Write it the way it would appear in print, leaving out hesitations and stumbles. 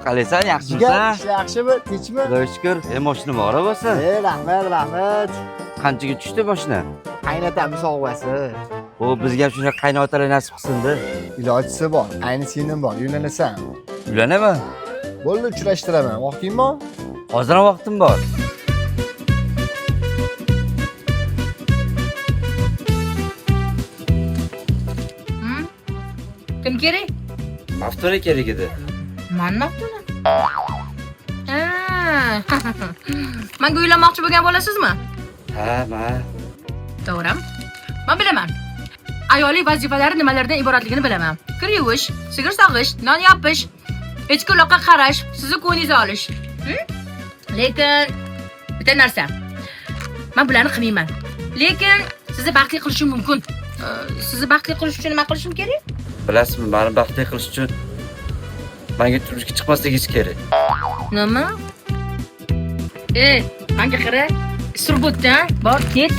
Qalaysan, yaxshimisan? Jigar, ishlar yaxshimi? Tinchmi? Xudoga shukr. Moshina muborak bo'lsin. Rahmat, rahmat. Qanchaga tushdi moshina? Qaynotam sovg'asi. U bizga ham shunaqa qaynotalar nasib qilsin-da. Ilojisi bor, ayni senim bor, uylanasan. Uylanaman. Bo'ldi, uchrashtiraman. Vaqting bor? Hozir ham vaqtim bor. Kim kerak? Maftuna kerak edi. Man Maftuna. Ha. Manga uylanmoqchi bo'lgan bo'lasizmi? Ha, ma. To'g'ri. Men bilaman. Ayollik vazifalari nimalardan iboratligini bilaman. Kir yuvish, sigir sog'ish, non yopish, echki uloqqa qarash, sizni ko'nglingizni olish. Lekin bitta narsa. Men bularni qilmayman. Lekin sizni baxtli qilishim mumkin. Sizni baxtli qilish uchun nima qilishim kerak? Bilasizmi, meni baxtli qilish uchun menga turmushga chiqmasligingiz kerak. Nima? Ey, menga qara. Surbutdan bor, ket.